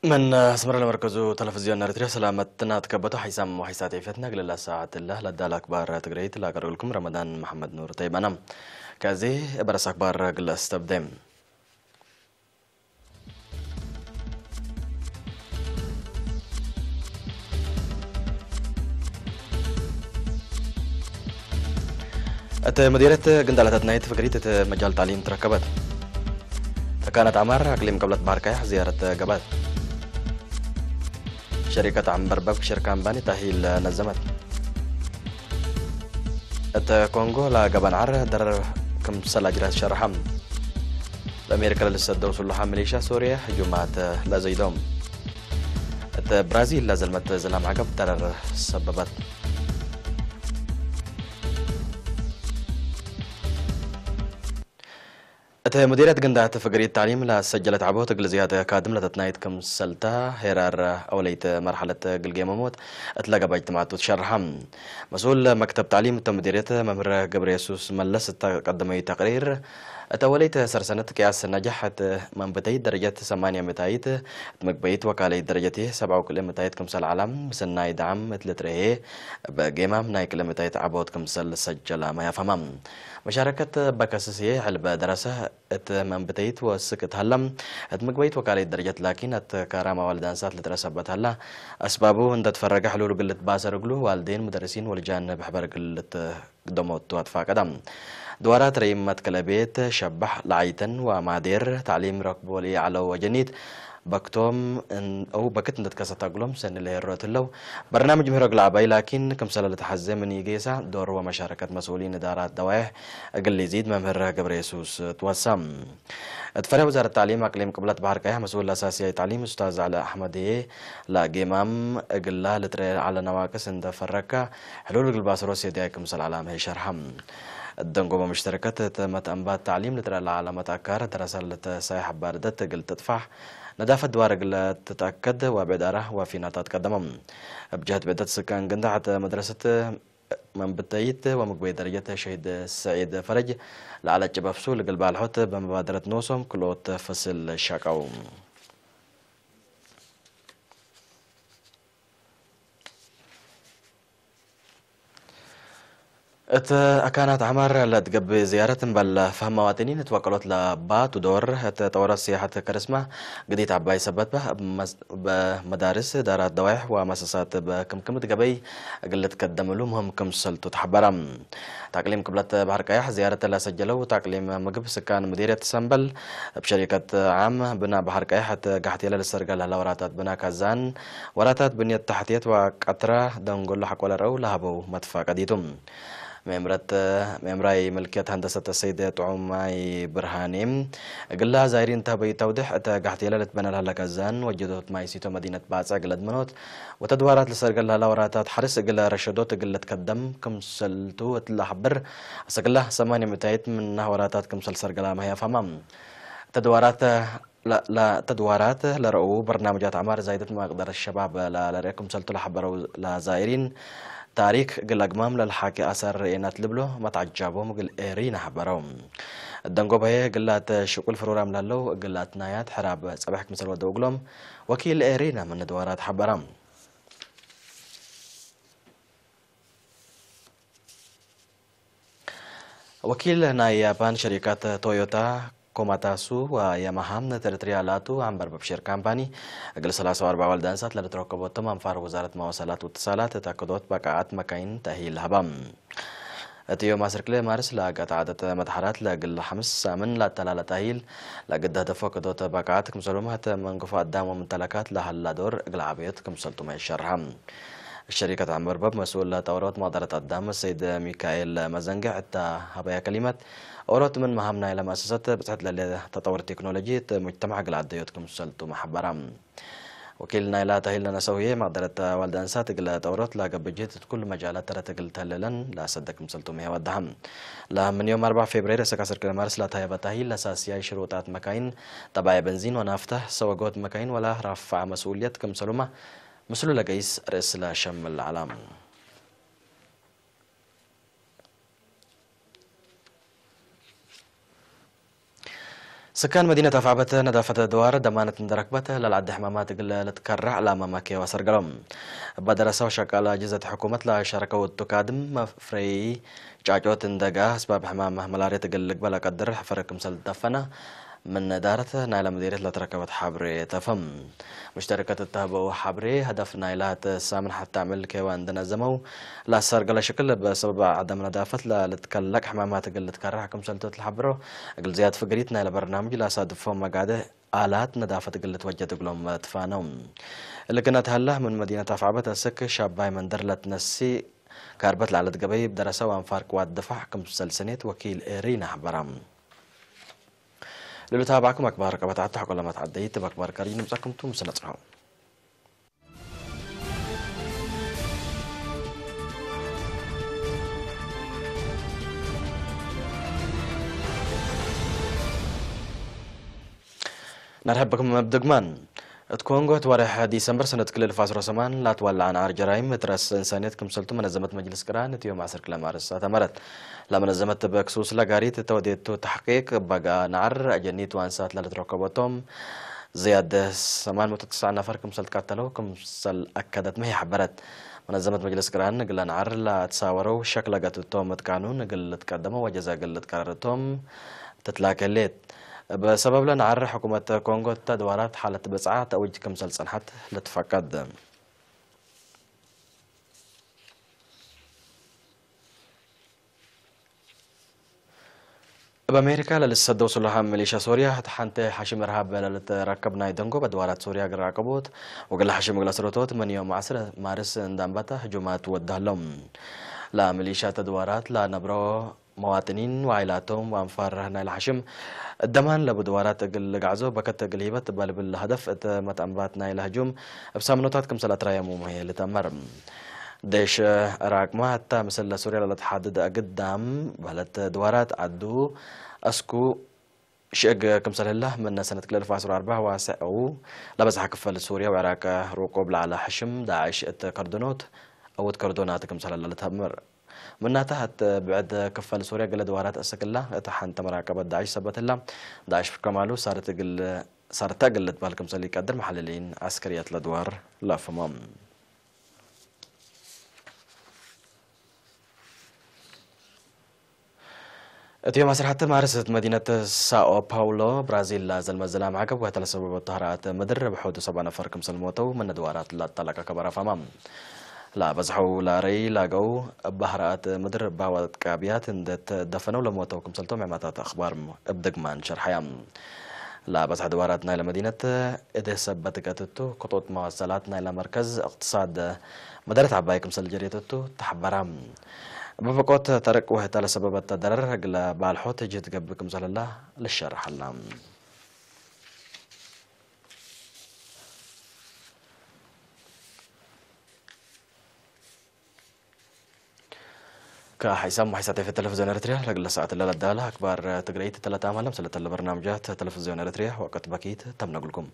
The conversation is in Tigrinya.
من أسمر المركز تلفزيون أريتريا سلامتنا تكبتو حيسام وحيسات عفتنا قللا ساعة الله لدى الأكبر تقريت لا قرقلكم رمضان محمد نور تيبانا. كازي برس أكبر قل استبدم. እቲ መዲረት ግንዳላታት ናይቲ ፍግሪት እቲ መጃል ታሊም ትረከበት። ተካናት ዓማር ኣቅሊም ቀብለት ባህር ካያሕ ዝያረት ገባት። ሸሪከት ዓምበርበብ ክሽር ካምባኒ ታሂል ነዘመት። እቲ ኮንጎ ላገባን ዓር ደረር ክምሰል ኣጅራት ሸርሓም። በአሜሪካ ለልሰደው ስሉሓ ሚሊሻ ሶሪያ ህጁማት ለዘይዶም። እቲ ብራዚል ለዘልመት ዝናም ዓገብ ደረር ሰበበት። እቲ ሙዲርያት ግንዳት ፍግሪት ታሊም ለሰጀለት ዓቦት እግል ዝያደ ካድም ለተትናይት ክምሰልታ ሄራር አውለይት መርሐለት ግልጌ መሞት እት ለገባጅ ትማቱ ትሸርሐ። መስኡል መክተብ ታሊም እተ ሙዲርየት መምህር ገብረ የሱስ መለስ እተ ቀደመዩ ተቅሪር እተ ወለይት ሰርሰነት ቅያስ ነጃሕ እት መንብተይት ደረጀት ሰማንያ ምታይት እት ምግበይት ወካለይት ደረጀት ሰብዓው ክልኤ ምታይት ክምሰል ዓላም ምስናይ ደዓም እት ልትረሄ በጌማም ናይ ክልኤ ምታይት ዓቦት ክምሰል ሰጀላ ማያፈማ። መሻረከት በከስስዬ ሕልበ ደረሰ እት መንብተይት ወስክ እት ሀለም እት ምግበይት ወካለይት ደረጀት ላኪን እት ካራማ ዋልዳንሳት ልትረሰበት ሀላ። አስባቡ እንደ ትፈረገ ሕሉል ግልት ባሰር እግሉ ዋልዴን ሙደርሲን ወልጃን ብሕበር ግልት ግደሞቱ አትፋቀዳ። ድዋራት ረይመት ከለቤት ሸባሕ ለዓይተን ወማዴር ታዕሊም ረክቦ ለኢዓለው ወጀኒት በክቶም እን-፣ አው በክት እንደትከሰት አግሎም ሰኒ ለሄሮት ህለው። በርናምጅ ምህሮ ግላዕባይ ላኪን ክምሰለ ለተሐዘ ምን ይጌሳ ዶር ወመሻረከት መስኡሊን እዳራት ደዋይሕ እግል ሊዚድ መምህር ገብረ የሱስ ትወሳ። እት ፈሪያ ወዛረት ታዕሊም አቅሊም ቅብለት ባህር ቀያሕ መስኡል አሳሲያይ ታዕሊም ኡስታዝ ዓሊ አሕመድ እየ ላጌማም እግላ ልጥረ ዓለ ነዋቅስ እንደ ፈረካ ሕሉል እግል ባስሮ ሴዲያይ ክምሰል ዓላመ ሸርሐ። ደንጎበ ሙሽተረከት እት መትአንባት ታዕሊም ልጥረ ለዓለመት አካር ደረሰ ልተሳይ ሐባርደት እግል ትጥፋሕ ነዳፈት ድዋር እግለ ትትአከድ ወብዕድ አራ ወፊናታት ቀደመም። እብ ጀህት ብዕደት ስካን ግንዳዕ እት መድረሰት መንብተይት ወምግበይ ደረጀት ሸሂድ ሰዒድ ፈረጅ ለዓለ ጭበፍሱ ልግል ባልሖት በመባደረት ኖሶም ክልኦት ፈስል ሻቃው። እት አካናት ዐማር ለትገብእ ዝያረት እምበል ፈህም መዋጥኒን እት ወቀሎት ለባ ቱ ዶር እት ጠወረት ሲያሐት ከርስማ ግዲት ዐባይ ሰበት በ እብ መስ-፣ እብ መዳርስ፣ ዳራት ደዋይሕ ወመሰሳት እብ ክምክምት ገበይ እግል ልትከደምሉ ምህም ክምሰልቱ ተሐበረ። ታቅሊም ቅብለት በሐር ቀያሕ ዝያረት ለሰጀለው ታቅሊም ምግብ ስካን ሙዲርየት ሰምበል እብ ሸሪከት ዓም ብና በሐር ቀያሕ እት ጋሕቴለ ልሰርገል ለሀላ ወራታት ብና ካዛን ወራታት ብንየት ተሕትየት ወቀትራ ደንጎሎ ሐቆ ለረአው ለሀበው መትፋቀዲቱ። ሜምረት፣ ሜምራይ ምልክየት ሀንደሰት ሰይድ ጥዑማይ ብርሃኔ፣ እግላ ዛይሪን ተህበይ ተውድሕ እተ ጋሕቴለ ልትበነ ለሀለ ካዛን ወጀዶት ማይ ሲቶ መዲነት ባጽዕ እግለ ድመኖት ወተድዋራት ልሰርገል ለሀላ ወራታት ሐርስ እግለ ረሸዶት እግል ልትከደም ክምሰልቱ እት ለሐብር፣ አሰግላ ሰማንያ ምእታይት ምናህ ወራታት ክምሰል ሰርገላ መህያ ፈማ። ተድዋራት ለ-፣ ለ-፣ ተድዋራት ለረኡ በርናምጃት ዐማር ዛይደት መቅደር ሸባብ ለ-፣ ለርኤ ክምሰልቱ ለሐበረው ለዛይሪን ታሪክ እግል አግማም ለልሓኪ አሰር ርኤናት ልብሎ መትዓጃቦም እግል ኤሪና ሐበረው። እደንጎበየ እግላት ሽቁል ፍሩራም ለለው እግላት ናያት ሕራብ ጸብሕ ክምሰል ወደው እግሎም ወኪል ኤሪና ምን ድዋራት ሐበራ። ወኪል ናይ ያፓን ሸሪካት ቶዮታ፣ ኮማታሱ ወየማሃ እት ኤርትርያ ላቱ አንበርበብ ሼር ካምፓኒ እግል ሰላሳ ወአርባዕ ዋልዳንሳት ለልትረከቦቶም አንፋር ወዛረት መዋሰላት ወትሳላት እት አክዶት በቃዓት መካይን ተሂል ሀባ። እት ዮም አስር ክልኤ ማርስ ለአጋጣ ዓደት መትሐራት ለእግል ሐምስ ሳምን ለአተላለ ተሂል ለእግል ደህደፎ አክዶት በቃዓት ክምሰሉም እት መንግፎ አዳም ወምተለካት ለሀላ ዶር እግል ዓበዮት ክምሰልቱመ ይሸርሐ። ሸሪከት አንበርበብ መስኡል ለጠውሮት መቅደረት አዳም ሰይድ ሚካኤል መዘንግዕ እታ ሀበያ ከሊመት፣ ኦሮት ምን መሃም ናይለ መአሰሰት ብጽሕት ለለ ተጠውር ቴክኖሎጂ እት ሙጅተማዕ እግል አደዮት ክምሰልቱ መሐበራ። ወኪል ናይላ ተሂል ነነሰውዬ መቅደረት ዋልደ እንሳት እግለ ጠውሮት ላገብእ ጅህት እት ኩሉ መጃላት ተረት እግል ተህልለን ለአሰደ ክምሰልቱ መሄ ወደሐም። ለምን ዮም አርባዕ ፌብሬር እስክ አስር ክልኤ ማርስ ለተሀየበ ተሂል ለሳስያይ ሽሩጣት መካይን፣ ጠባይ በንዚን ወናፍታ፣ ሰወጎት መካይን ወላ ራፋዕ መስኡልየት ክምሰሉማ ምስሉ ለገይስ ርእስ ለሸምል ለዓላም። سكان مدينة أفعبت نظافة الدوار ضمانة دركبت للعد حمامات قل لتكرع لا ماما كيوا سرقلهم. بدرسة وشقالة أجهزة حكومة لا شركة والتكادم مفري ጫጩት እንደጋ ኣስባብ ሕማም መላርያ ትግል ልግበል ኣቀድር ሕፈረ ክምሰል ዝጠፈና ምን ዳረት ናይላ መዲርት ለተረከበት ሓብሬ ተፈም። ሙሽተረከት እተህበኡ ሓብሬ ሀደፍ ናይላ ተሳምን ሓታ ዕምል ኬዋ እንደነዘመው ላሰርገለ ሽክል በሰበብ ዓደም ነዳፈት ለልትከለቅ ሕማማት እግል ልትከራሕ ክምሰልቶት ለሓብሮ እግል ዝያድ ፍግሪት ናይለ በርናምጅ ላሳድፎ መጋደ ኣላት ነዳፈት እግል ልትወጀድ እግሎም ትፋነው። እልክነት ሀላ ምን መዲነት ኣፍዓበት እስክ ሻባይ መንደር ለትነሲ ካርበት ለዓለት ገበይ ብደረሰ ዋንፋር ቅዋት ድፋዕ ክምሰል ሰኔት ወኪል ኤሪና ሓበራ። ልሉ ታባዕኩም ኣክባር ቀበት ዓዲ ሕቆለማት ዓደይ ተበክባር ከሪጅ ንምጻኩም ቱ ምስ ነጽሖ። ነርሐበኩም መብድግማን እት ኮንጎ እት ወርሕ ዲሰምበር ሰነት ክልል ፋስሮ ሰማን ላትዋላ ኣንዓር ጀራይም እትረስ እንሳንየት ክምሰልቱ መነዘመት መጅልስ ቅራን እት ዮም ዓስር ክለ ማርስ ኣተመረት። ለመነዘመት በክሱስ ለጋሪት እተወዴቱ ተሕቂቅ በጋ ነዓር ኣጀኒት ዋንሳት ለልትረከቦቶም ዝያደ ሰማን መቶ ትስዓ ነፈር ክምሰል ትቃተለው ክምሰል ኣከደት መህ ሓበረት። መነዘመት መጅልስ ቅራን እግለ ነዓር ለትሳወረው ሸክለ ገትቶም እትቃኑን እግል ልትቀደመው ወጀዘ እግል ልትቀረርቶም ትትላከሌት። በሰበብ ለነዓር ሕኩመት ኮንጎ ተድዋራት ሓለት ብጽዓ ተእውጅ ክምሰል ጸንሓት ልትፈቀድ። እብ ኣሜሪካ ለልሰደው ስሉሓ ሚሊሻ ሶርያ እት ሓንተ ሓሽም እርሃብ ለልትረከብ ናይ ደንጎ በድዋራት ሶርያ እግል ራቀቦት ወግለ ሓሽም እግለ ስረቶት ምን ዮም ዓስር ማርስ እንዳንባታ ህጁማት ወዳሎም። ለሚሊሻ ተድዋራት ለነብሮ መዋጥኒን ወዓይላቶም ወአንፋር ናይለ ሓሽም እደማን ለብድዋራት እግል ልጋዕዞ በከት እግል ሂበት በልብል ለሀደፍ እት መትአንባት ናይለ ህጁም እብ ሳምኖታት ክምሰል ኣትራየሙ መሄ ልተመር። ደሽ ዕራቅ ማታ ምስል ለሱርያ ለለትሓድድ ኣግዳም በህለት ድዋራት ዓዱ ኣስኩ ሽእግ ክምሰል ህላ ምን ሰነት ክልል ፋስሮ ኣርባ ዋስዕ ለበዝሐ ክፈል ሱርያ ወዕራቅ ሩቁብ ለዓለ ሕሽም ዳዕሽ እት ከርዶኖት ኣውት ከርዶናት ክምሰል ህላ ልተምር። ምናታ እት ብዕድ ክፈል ሱርያ ገለ ድዋራት ኣሰክላ እት ሓንተ መራቀበት ዳዕሽ ሰበት ህላ ዳዕሽ ከማሉ ሳርት እግል ሳርታ እግል ልትበህል ክምሰል ይቀድር መሓለሊን ዓስከርያት ለድዋር ለፍሞም። እትዮም ኣስራሕተ ማርስ እት መዲነት ሳኦ ፓውሎ ብራዚል ላዘል መዘላ ማዕገብ ወህተ ለሰበበቶ ሀራኣት ምድር ብሕዱ ሰባ ነፈር ክምሰል ሞተው ምን ድዋራት ላጠላቀ ከበራ ፋማ። ላበዝሐው ላረይ ላገው እባ ሀራኣት ምድር እባ ወጥቃብያት እንደተደፈነው ለሞተው ክምሰልቶም ዕማታት ኣኽባር እብ ድግማን ሸርሓያ። ለበዝሐ ድዋራት ናይለ መዲነት እደ ሰበት ገትቱ ክጡጥ መዋሰላት ናይለ መርከዝ እቅትሳድ መደረት ዓባይ ክምሰል ጀርየትቱ ተሐበራ። በበቆት ተረቅ ወህታ ለሰበበት ደረር እግለ ባልሖት ጅህት ገብእ ክምሰል ህላ ልሸርሐላ። ከሓይሳም ሓይሳት ኤፍ ቴሌቪዝዮን ኤርትርያ ለግለ ሰዓት ለለዳለ ኣክባር ትግረይት ተለታማለም ስለተለ በርናምጃት ቴሌቪዝዮን ኤርትርያ ወቀት በኪት ተምነግልኩም።